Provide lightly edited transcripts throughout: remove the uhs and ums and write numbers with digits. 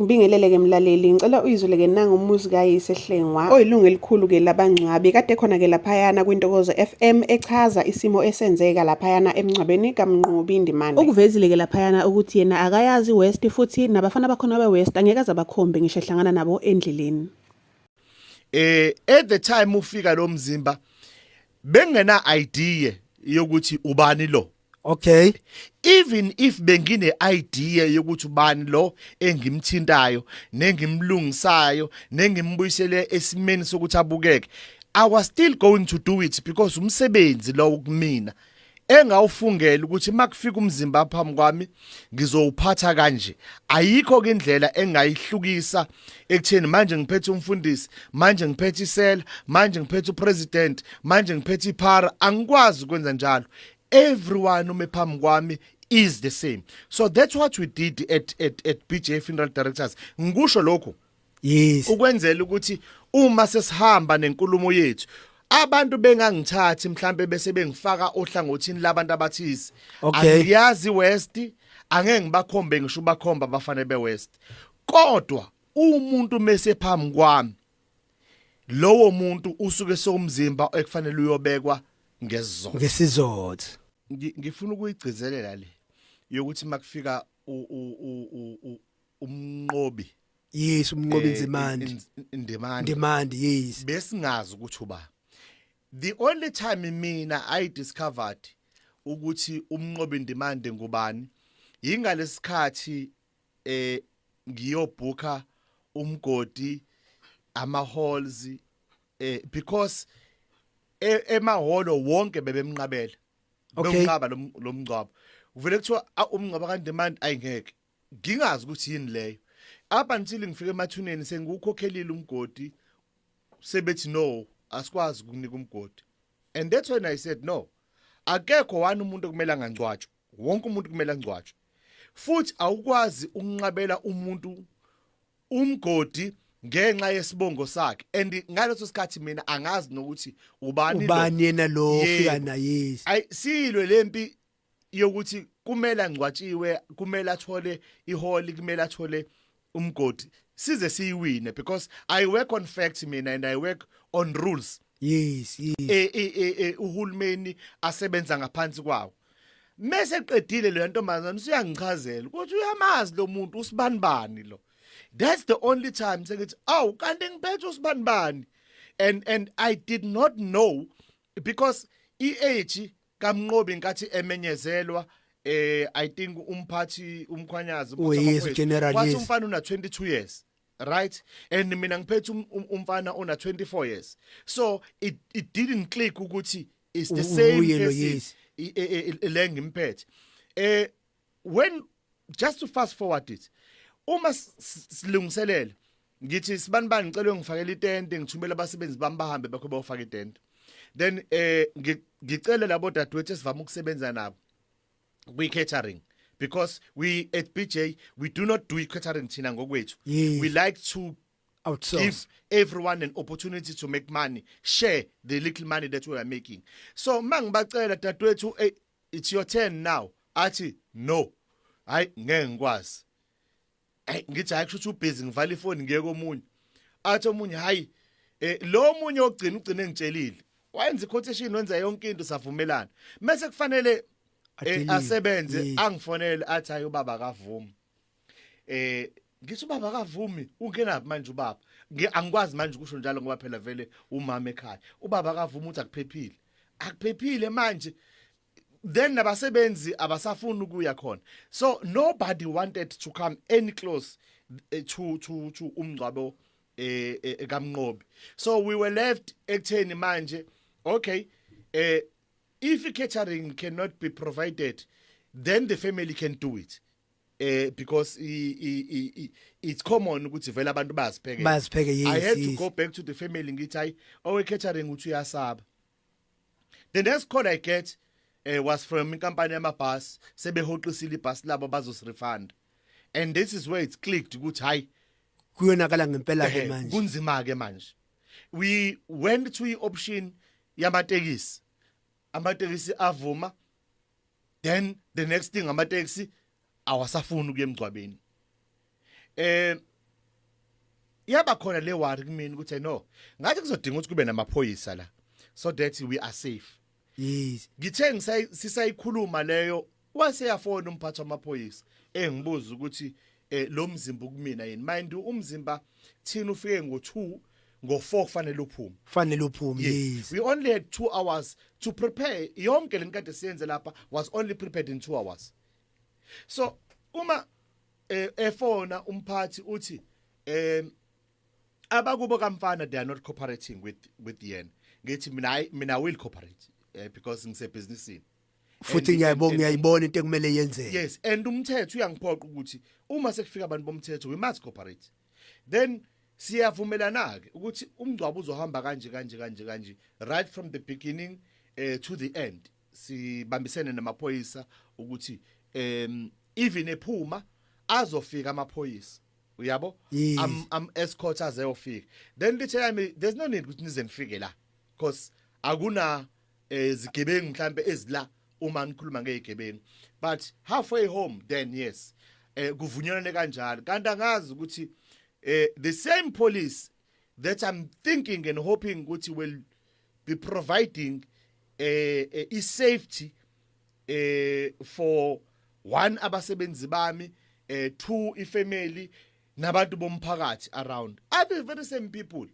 Ngibingelele-ke mlaleli, ngicela uyizwele-ke nangu umuzi kayise Hlengwa, oyilungu elikhulu-ke labangcwabi, kade khona-ke laphayana kwiNtokozo FM echaza isimo esenzeka laphayana emngcwabeni kaMnqobi Ndimande. Ukuvezile-ke laphayana ukuthi yena akayazi iWest futhi nabafana bakhona beWest angeke aze abakhombe ngisho ehlangana nabo endleleni. At the time ufika lo mzimba, bengena idea yokuthi ubani lo. Even if bengine idea yokuthi ubani lo engimthintayo nengimlungisayo nengimbuyisele esimeni sokuthi abukeke, I was still going to do it because umsebenzi lo kumina engawufungela ukuthi makufika umzimba phambi kwami ngizowuphatha kanje. Ayikho ke indlela engayihlukisa ekutheni manje ngiphethe umfundisi, manje ngiphethe isela, manje ngiphethe upresident, manje ngiphethe iphara. Angikwazi ukwenza njalo. Everyone ume phambi kwami is the same. So that's what we did at BJ Funeral Directors. Ngikusho lokho ukwenzela ukuthi uma sesihamba nenkulumo yethu, abantu bengangithathi mhlambe bese bengifaka ohlangothini labantu abathize. Angiyazi West, angeke ngibakhombe ngisho ubakhomba abafane beWest, kodwa umuntu mase phambi kwami, lowo muntu usuke somzimba ekufanele uyobekwa ngesizotha. Ngesizotha. Ngifuna ukuyigcizelela le yokuthi makufika uMnqobi. Yes, uMnqobi Nzimande. Ndimande. Ndimande, yes. Besingazi ukuthi uba the only time mina I discovered ukuthi uMnqobi Ndimande ngubani yingalesikhathi ngiyobhuka umgodi, ama halls, because emahholo wonke bebemnqabela. Bewunqaba lo mngcwabo. Uvele kuthiwa, "Ah, umngcwabo kaNdimande ayingeke." Ngingazi ukuthi yini leyo up until ngifike emathuneni sengiwukhokhelile umgodi, sebethi, "No, asikwazi ukunika umgodi." And that's when I said, "No, akekho one umuntu okumele angangcwatshwa, wonke umuntu kumele angcwatshwe." Futhi awukwazi ukunqabela umuntu umgodi ngenxa yesibongo sakhe, and ngaleso sikhathi mina angazi nokuthi ubani lo. Ubani yena lo ofika Yebo. naye, yes. Ayi, silwe lempi yokuthi kumele angcwatshiwe, kumele athole iholi, kumele athole umgodi, size siyiwine, because I work on facts mina and I work on rules uhulumeni asebenza ngaphansi kwawo. Mase qedile le ntombazana usuyangichazela ukuthi uyamazi lo muntu, usibani bani lo. That's the only time sengithi, "Aw, kanti ngiphethe usibani bani." And I did not know because iage kaMnqobi nkathi emenyezelwa, I think umphathi umkhwanyazi Oh, yes, umphathi general, wathi umfana una 22 years, right? And mina ngiphethe umfana ona 24 years, so it didn't click ukuthi it's the same Uye lo, person le ngimphethe. When, just to fast forward it, uma silungiselele, ngithi, "Sibani bani, ngicela ngifakele itente." Ngithumela abasebenzi bami bahambe bakho bayofaka itente. Then ngicele labo dadewethu esivama ukusebenza nabo kwi catering, because we at BJ, we do not do catering thina ngokwethu. We like to Outsource. give everyone an opportunity to make money, share the little money that we are making. So mangibacela, "Dadewethu, hey, it's your turn now," athi, "No, hayi, ngeke ngikwazi." Hey, ngithi, "Hayi, kusho ubusy." Ngivala ifoni, ngiye komunye. Athi omunye, "Hayi." Lo munye ogcina ugcine ngitshelile, wayenza iquotation, wenza yonke into, savumelana. Mase kufanele Adelive. asebenze, angifonele athi, "Hayi, ubaba akavumi." Ngithi, "Ubaba akavumi? Ungenaphi manje ubaba?" Angikwazi manje ukusho njalo ngoba phela vele umama ekhaya. Ubaba akavumi, uthi akuphephile. Akuphephile manje, then nabasebenzi abasafuni ukuya khona. So nobody wanted to come any close to umngcwabo kaMnqobi. So we were left ekutheni manje, okay, if catering cannot be provided, then the family can do it, because it's common ukuthi vele abantu bazipheke. Bazipheke, yes. I had to go back to the family, ngithi, "Hayi, owe catering uthi uyasaba." The next call I get was from inkampani yamabhasi, sebehoxisile ibhasi labo, bazosirefund. And this is where it clicked ukuthi hayi, Kuyonakala ngempela ke manje. Kunzima ke manje. We went to i-option yamatekisi, amatekisi avuma. Then the next thing, amatekisi awasafuni ukuya emgcwabeni. Yaba khona le worry kumina ukuthi no, ngathi kuzodinga ukuthi kube namaphoyisa la so that we are safe. Ngithe sisayikhuluma leyo, waseyafona umphathi wamaphoyisa engibuza ukuthi lo mzimba kumina yini. Mind you, umzimba thina ufike ngo2, ngo4 kufanele uphume. Fanele uphume. Yes. Yes. We only had 2 hours to prepare. Yonke lenkade siyenze lapha was only prepared in 2 hours. So uma efona umphathi uthi abakubo kamfana, they are not cooperating with yena. Ngithi mina, hayi, mina will cooperate because ngisebusinessini. Futhi ngiyayibonga, ngiyayibona into ekumele yenzeke. Yes, and umthetho uyangiphoqa ukuthi uma sekufika abantu bomthetho, we must cooperate. Then siyavumelana ke ukuthi umngcwabo uzohamba kanje kanje kanje kanje, right from the beginning to the end. Sibambisene namaphoyisa ukuthi even ephuma azofika amaphoyisa, uyabo, am escort azeyofika. Then lithe yami, there's no need ukuthi nize nifike la because akuna zigebengu mhlambe ezila uma nikhuluma ngezigebengu. But halfway home then, yes, kuvunyelwane kanjalo. Kanti angazi ukuthi the same police that I'm thinking and hoping ukuthi will be providing i safety for one, abasebenzi bami, two, ifamily nabantu bomphakathi around, are the very same people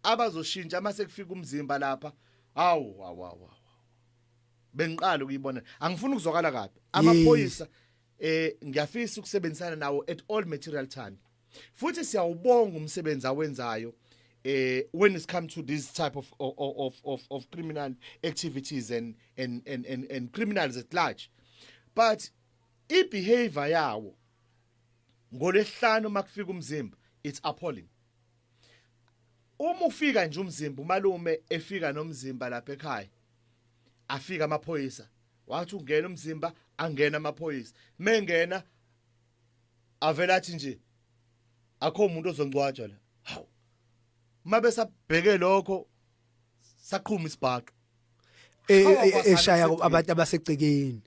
abazoshintsha mase kufika umzimba lapha. Awu, awu, awu, awu. Bengiqala ukuyibona, angifuni ukuzwakala kabi. Amaphoyisa, ngiyafisa ukusebenzisana nawo at all material time, futhi siyawubonga umsebenzi awenzayo when it's come to this type of criminal activities and criminals at large. But i-behavior yawo ngolesihlanu makufika umzimba, it's appalling. Uma ufika nje umzimba, umalume efika nomzimba lapha ekhaya, afika amaphoyisa, wathi ungena umzimba, angena amaphoyisa. Mengena avela athi nje akho umuntu ozongcwatshwa la. Hawu, mabe sabheke lokho, saqhuma isibhaxu. Hawa, kwasani Eshaya kusegcekeni. Abantu abasegcekeni.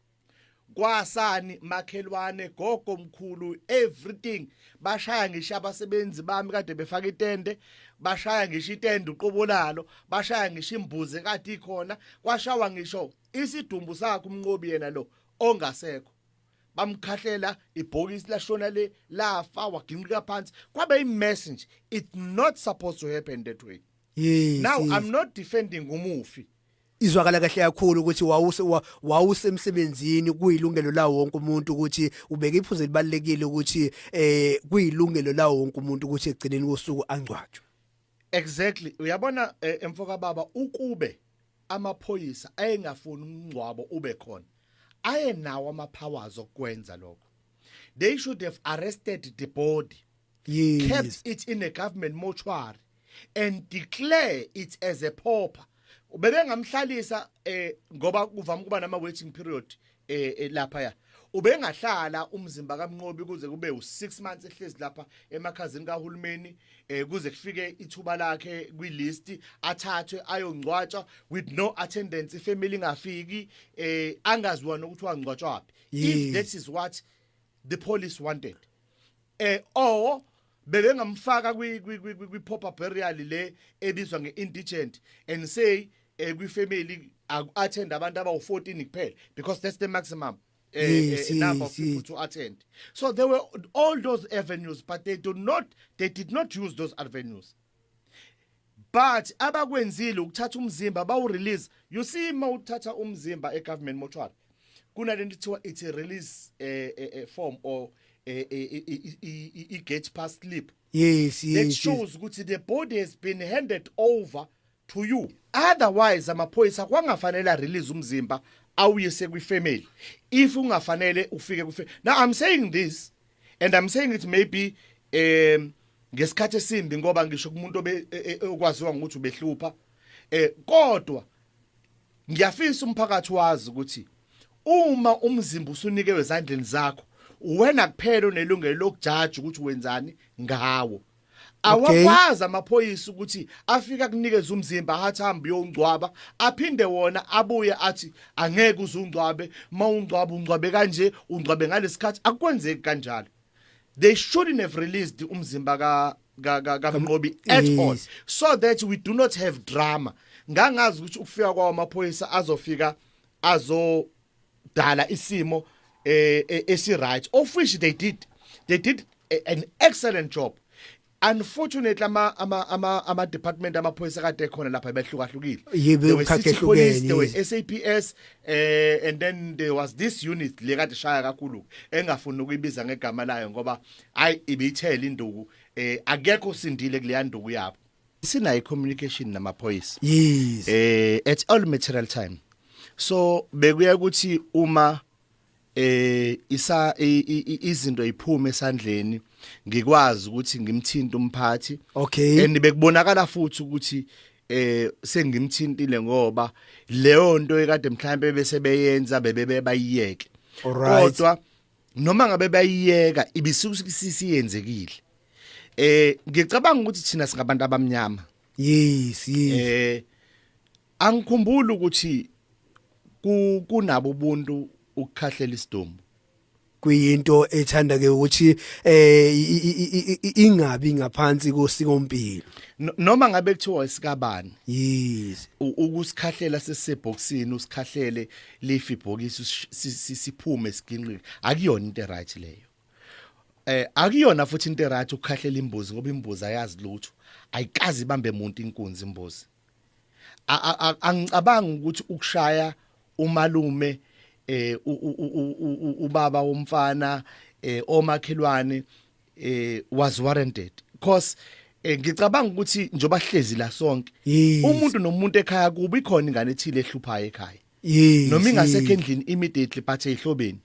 Kwasani, makhelwane, gogo, mkhulu, everything. Bashaya ngisho abasebenzi bami kade befaka itende, bashaya ngisho itende uqobo lalo, bashaya ngisho imbuzi kade ikhona, kwashawa ngisho isidumbu sakhe uMnqobi yena lo ongasekho. Bamkhahlela ibhokisi, lashona le, lafa, waginqika phansi, kwabe imess nje. It's not supposed to happen that way. Now, I'm not defending umufi. Izwakala kahle kakhulu ukuthi wawusemsebenzini, kuyilungelo lawo wonke umuntu ukuthi ubeke iphuzu elibalekile ukuthi kuyilungelo lawo wonke umuntu ukuthi egcineni kosuku angcwatshwe. Exactly. Uyabona, emfoka baba, ukube amaphoyisa ayengafuni umngcwabo ube khona, ayenawo ama powers okwenza lokho. They should have arrested the body, kept it in a government mortuary and declare it as a pauper. Bebengamhlalisa ngoba kuvama kuba nama waiting period lapha ya. Ubengahlala umzimba kaMnqobi kuze kube u6 months ehlezi lapha emakhazini kahulumeni kuze kufike ithuba lakhe kwilist, athathwe ayongcwatshwa with no attendance, ifamily ingafiki, angaziwa nokuthi wangcwatshwa phi, if that is what the police wanted. Or bebengamfaka kwi pauper burial le ebizwa ngeindigent and say kwi family attend abantu abawu14 kuphela, because that's the maximum number of people to attend. So there were all those avenues, but they did not use those avenues. But abakwenzile ukuthatha umzimba bawu release. You see, mawuthatha umzimba e government mortuary, kunalento kuthiwa it's a release form or i gate pass slip that shows ukuthi the body has been handed over to you. Otherwise amaphoyisa kwangafanele release umzimba awuyise kwifamily if ungafanele ufike kwi. Now I'm saying this and I'm saying it maybe ngesikhathi esimbi, ngoba ngisho kumuntu obe okwaziwa ngokuthi ubehlupha, kodwa ngiyafisa umphakathi wazi ukuthi uma umzimba usunikewe ezandleni zakho, wena kuphela onelungelo lokujaja ukuthi wenzani ngawo. Awakwazi amaphoyisa ukuthi afika kunikeza umzimba, athi hamba uyongcwaba, aphinde wona abuye athi angeke uzungcwabe, mawungcwaba ungcwabe kanje, ungcwabe ngalesikhathi. Akwenzeki kanjalo. They shouldn't have released umzimba ka kaMnqobi at all, so that we do not have drama. Ngangazi ukuthi ukufika kwawo amaphoyisa azofika azodala isimo esi right, of which they did an excellent job. Unfortunately, ama department amaphoyisa kade khona lapha behlukahlukile. There were imikhakha city police, ehlukene, there were SAPS, and then there was this unit le kade shaya kakhulu, engafuni ukuyibiza ngegama layo ngoba hayi, ibithela induku, akekho sindile kuleya nduku yabo. Sinayo communication namaphoyisa at all material time, so bekuya ukuthi uma isa izinto iphume esandleni, ngikwazi ukuthi ngimthinte umphathi. And bekubonakala futhi ukuthi sengimthintile, ngoba leyo nto ekade mhlambe bese beyenza bebe bayiyeke. Kodwa noma ngabe bayiyeka, ibisiyenzekile. Ngicabanga ukuthi thina singabantu abamnyama. yes yes Angikhumbuli ukuthi kunabo ubuntu ukukhahlela isidumbu. Kuyinto ethanda ke ukuthi ingabi ngaphansi kosikompilo. Noma ngabe kuthiwa isikabani, ukusikhahlela sesebhoksini, usikhahlele lifi ibhokisi, siphume siginqike, akuyona into right leyo. Akuyona futhi into right ukukhahlela imbuzi, ngoba imbuzi ayazi lutho, ayikazi ibambe umuntu inkunzi imbuzi. Angicabangi ukuthi ukushaya umalume, ubaba womfana, omakhelwane was warranted, because ngicabanga ukuthi njoba hlezi la sonke, umuntu nomuntu ekhaya kuba ikhona ingane ethile ehluphayo ekhaya, noma ingasekho endlini immediately, but ezihlobeni.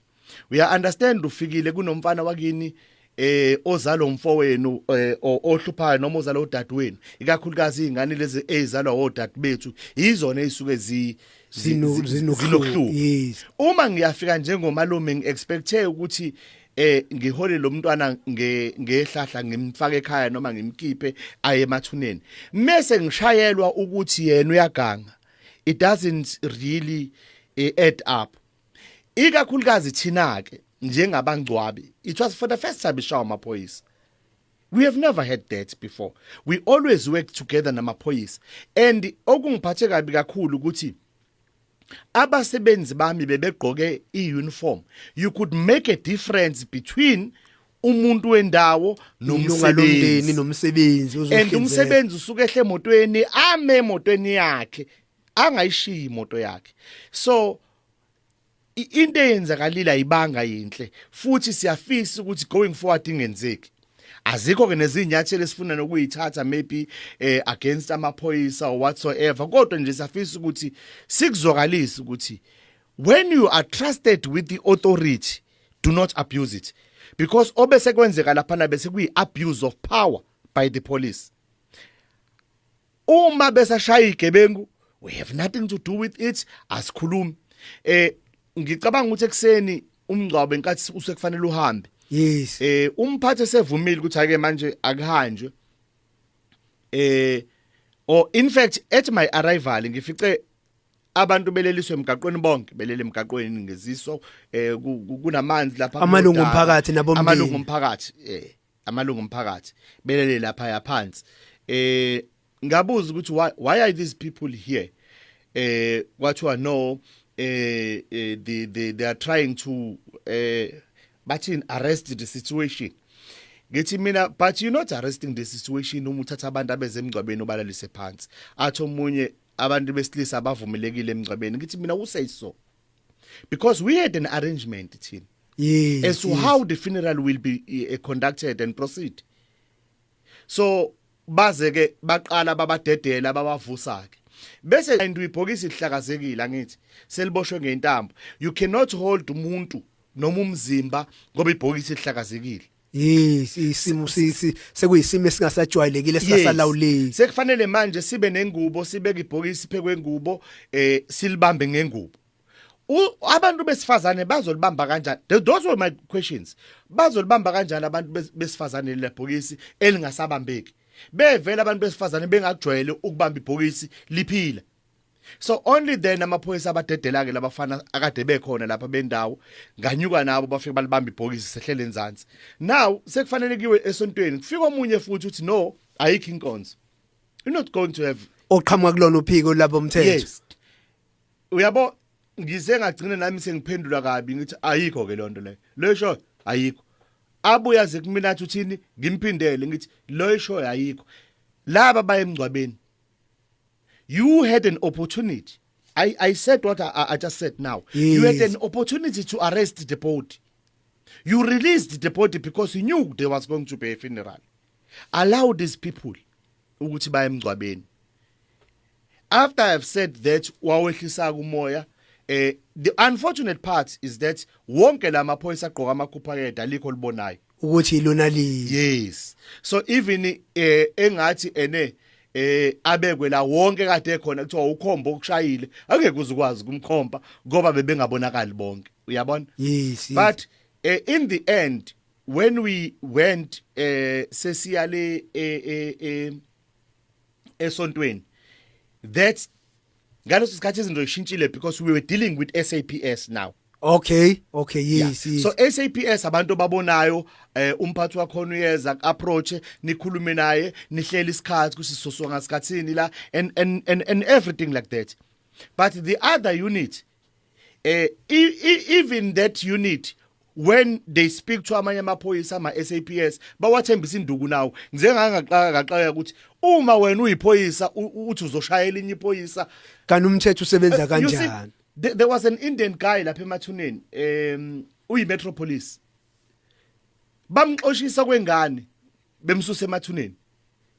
Uya understand, ufikile kunomfana wakini ozalo umfowenu ohluphayo noma ozalo udadewenu, ikakhulukazi izingane lezi ezizalwa odade bethu, izona ezisuke zinokuhluka. Zinokuhluka. Uma ngiyafika njengomalume, ngiexpecte ukuthi ngihole lo mntwana ngehlahla, ngimfake ekhaya noma ngimkhiphe aye emathuneni, mase ngishayelwa ukuthi yena uyaganga. It doesn't really add up, ikakhulukazi thina ke njengabangcwabi. It was for the first time ishawa amaphoyisa. We have never had that before. We always work together namaphoyisa, and okungiphathe kabi kakhulu ukuthi abasebenzi bami bebegqoke iuniform. You could make a difference between umuntu wendawo ilunga lomndeni nomsebenzi. Nomsebenzi And ozohlinzeka. Umsebenzi usuke ehle emotweni, ame emotweni yakhe, angayishiyi imoto yakhe. So into eyenzakalile ayibanga yinhle, futhi siyafisa ukuthi going forward ingenzeki. Azikho ke nezinyathelo esifuna nokuyithatha maybe against amaphoyisa or whatsoever, kodwa nje siyafisa ukuthi sikuzwakalise ukuthi when you are trusted with the authority, do not abuse it, because obese kwenzeka lapha bese kuyi abuse of power by the police. Uma besashaya igebengu, we have nothing to do with it, asikhulumi. Ngicabanga ukuthi ekseni umngcwabo enkathi usekufanele uhambe, umphathi sevumile ukuthi ake manje akuhanjwe, or in fact at my arrival ngifice abantu beleliswe emgaqweni, bonke belele emgaqweni ngeziso, kunamanzi lapha. Amalungu kunodaka. omphakathi nabomndeni. Amalungu omphakathi, amalungu omphakathi belele lapha yaphansi. Ngabuza ukuthi why are these people here? Kwathiwa no, they are trying to, bathi, arrest the situation. Ngithi mina, but you're not arresting the situation uma uthatha abantu abeze emngcwabeni ubalalise phansi. Athi omunye, abantu besilisa abavumelekile emngcwabeni. Ngithi mina, who says so? Because we had an arrangement thina as to how the funeral will be conducted and proceed. So baze ke baqala babadedela, babavusa ke, bese and ibhokisi lihlakazekile, angithi seliboshwe ngentambo. You cannot hold umuntu noma umzimba ngoba ibhokisi lihlakazekile. Yes, isimo sekuyisimo esingasajwayelekile, esingasalawuleki. Sekufanele manje sibe nengubo, sibeke ibhokisi phekwe ngubo, silibambe ngengubo. Abantu besifazane bazolibamba kanjani? Those were my questions. Bazolibamba kanjani abantu besifazane lebhokisi elingasabambeki, bevela abantu besifazane bengakujwayele ukubamba ibhokisi liphila? So only then amaphoyisa abadedela ke labafana akade bekhona lapha bendawo, nganyuka nabo, bafike balibamba ibhokisi, sehlele enzansi. Now sekufanele kiwe esontweni, kufika omunye futhi uthi, "No, ayikho inkonzo, you're not going to have." Oqhamuka kulona uphiko labo mthetho. Yes, uyabo, ngize ngagcina nami sengiphendula kabi, ngithi ayikho ke lonto leyo, leyo sho ayikho. Abuya ze kumina athi uthini, ngimphindele ngithi lo isho ayikho, laba baye emngcwabeni. You had an opportunity. I said what I just said now. You had an opportunity to arrest the body. You released the body because you knew there was going to be a funeral. Allow these people ukuthi baye emngcwabeni. After I've said that, wawehlisa kumoya. The unfortunate part is that wonke lamaphoyisa agqoka amakhupha alikho libonayo ukuthi ilona li. Yes, so even engathi ene abekwe la wonke kade ekhona, kuthiwa ukhomba okushayile, angeke uzukwazi kumkhomba ngoba bebengabonakali bonke, uyabona? Yes. But in the end, when we went, sesiyale esontweni, that ngaleso sikhathi izinto zishintshile because we were dealing with SAPS now. Okay, yes. So SAPS abantu babonayo, umphathi wakhona uyeza approach, nikhulume naye, nihlele isikhathi ukuthi sizosuka ngasikhathini la and everything like that. But the other unit, even that unit, when they speak to amanye amaphoyisa ama SAPS, bawathembisa induku nawo. Ngize ngangaqaka ngaqaka ukuthi uma wena uyiphoyisa uthi uzoshayela inye iphoyisa, Kanti umthetho usebenza You see, kanjani? there was an Indian guy lapha emathuneni, uyi Metro Police. Bamxoshisa kwengane, bemsusa emathuneni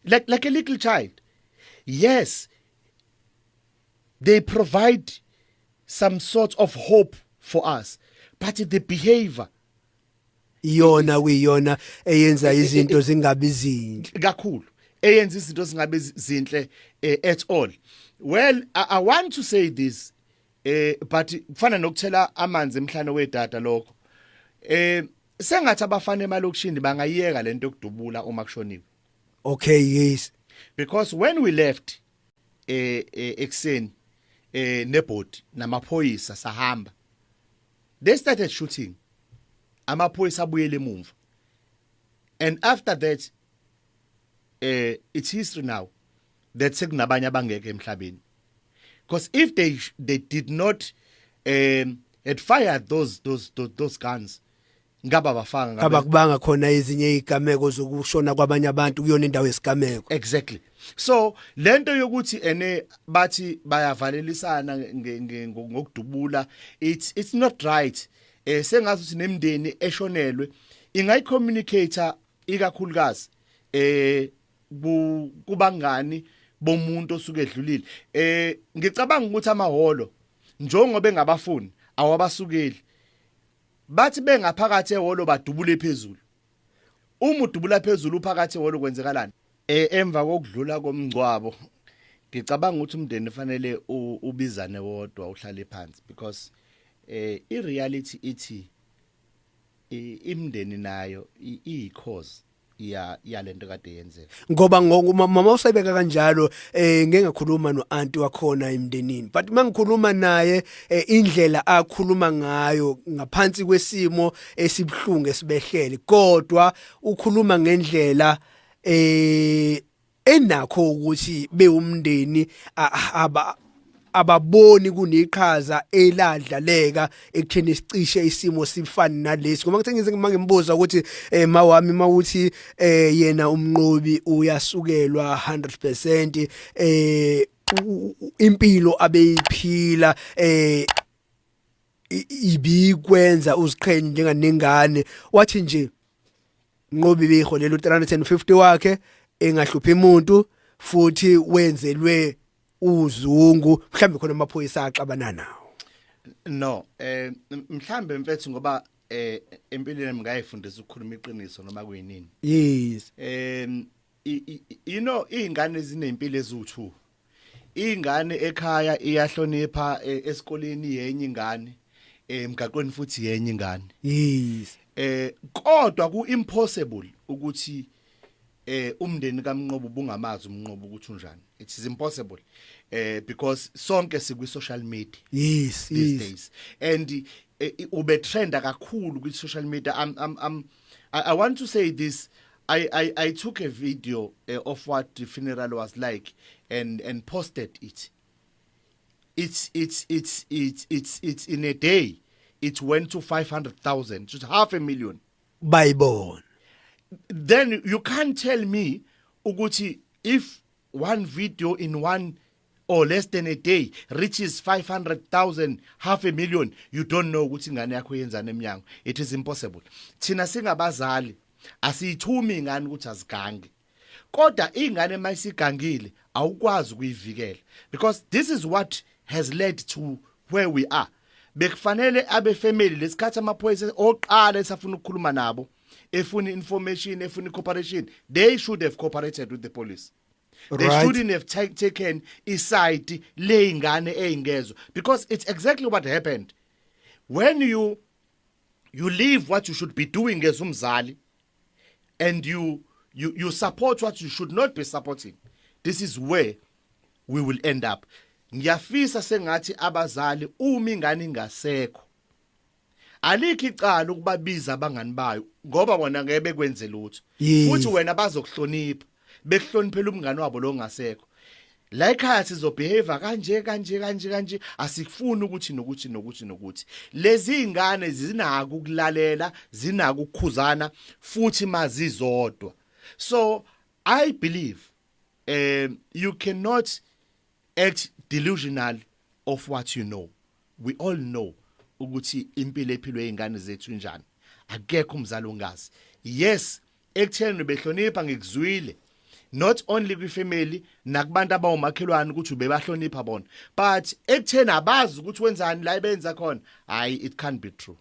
like a little child. Yes, they provide some sort of hope for us, but the behavior Iyona kuyiyona eyenza izinto zingabi zinhle. Kakhulu, eyenza izinto zingabe zinhle at all. Well, I want to say this, but kufana nokuthela amanzi emhlane wedada lokho. Sengathi abafana emalokishini bangayiyeka lento yokudubula uma kushoniwe. Because when we left ekseni nebody namaphoyisa sahamba, they started shooting, amaphoyisa abuyele emumva, and after that, it's history now that sekunabanye abangekho emhlabeni, because if they did not had fired those guns, ngaba bafanga ngabe Ngaba kubanga khona ezinye izigameko zokushona kwabanye abantu kuyona indawo yesigameko. Exactly. So lento yokuthi ene bathi bayavalelisana ngokudubula, it's not right. Sengazi ukuthi nemndeni eshonelwe ingayicommunicate, ikakhulukazi kubangani bomuntu osuke edlulile. Ngicabanga ukuthi amahholo njengoba engabafuni awabasukeli, bathi bengaphakathi ehholo badubule phezulu. Uma udubula phezulu uphakathi ehholo, kwenzekalani? Emva kokudlula komngcwabo, ngicabanga ukuthi umndeni fanele ubizane wodwa, uhlale phansi, because i reality ithi imndeni nayo iyi-cause ya yalento kade yenzeka. Ngoba mama usebeka kanjalo, ngeke ngakhuluma no-auntie wakhona emndenini, but mangikhuluma naye, indlela akhuluma ngayo ngaphansi kwesimo esibhlungu esibehlele, kodwa ukhuluma ngendlela enakho ukuthi bewumndeni aba ababoni kuneqhaza eladlaleka ekutheni sicishe isimo sifane nalesi. Ngoba ngithe ngize mangimbuza ukuthi mawami, mawuthi yena uMnqobi uyasukelwa 100%, impilo abeyiphila ibikwenza uziqhenye njenganengane, wathi nje Nqobi beyiholela u350 wakhe, engahluphi umuntu, futhi wenzelwe uzungu, mhlambe khona amaphoyisa axabana nawo. No, mhlambe mfethu, ngoba empilweni ngayifundisa ukukhuluma iqiniso noma kuyinini. You know, izingane zinempilo eziwu2. Ingane ekhaya iyahlonipha, esikoleni yenye ingane, emgaqweni futhi yenye ingane. Kodwa ku impossible ukuthi Umndeni kaMnqobo ubungamazi uMnqobo ukuthi unjani. It is impossible because sonke sikwi social media these days and ube trenda kakhulu kwi social media. I want to say this: I took a video of what the funeral was like and posted it. It's in a day it went to 500,000, just half a million. Bayibona. Then you can't tell me ukuthi if one video in one or less than a day reaches 500,000, half a million, you don't know ukuthi ingane yakho yenzani eminyango. It is impossible. Thina singabazali asiyithumi ingane ukuthi azigange, kodwa ingane mayisigangile awukwazi ukuyivikela, because this is what has led to where we are. Bekufanele abe family lesikhathi amaphoyisa oqala esafuna ukukhuluma nabo, efuna information, efuna cooperation, they should have cooperated with the police. They shouldn't have taken iside leyingane eyingezwe, because it's exactly what happened. When you leave what you should be doing as umzali and you support what you should not be supporting, this is where we will end up. Ngiyafisa sengathi abazali, uma ingane ingasekho, alikho icala ukubabiza abangani bayo, ngoba bona ngeke bekwenze lutho. Futhi wena bazokuhlonipha, bekuhloniphela umngani wabo lo ngasekho. La ekhaya sizobehave kanje kanje kanje kanje, asikufuni ukuthi nokuthi nokuthi nokuthi. Lezi ingane zinako ukulalela, zinako ukukhuzana futhi mazizodwa. So I believe you cannot act delusional of what you know. We all know ukuthi impilo ephilwe izingane zethu injani. Akekho umzali ongazi. Yes, ekutheni behlonipha, ngikuzwile, not only kwifamily nakubantu abawumakhelwane ukuthi ubebahlonipha bona, but ekutheni abazi ukuthi wenzani la ebenza khona, hayi, it can't be true.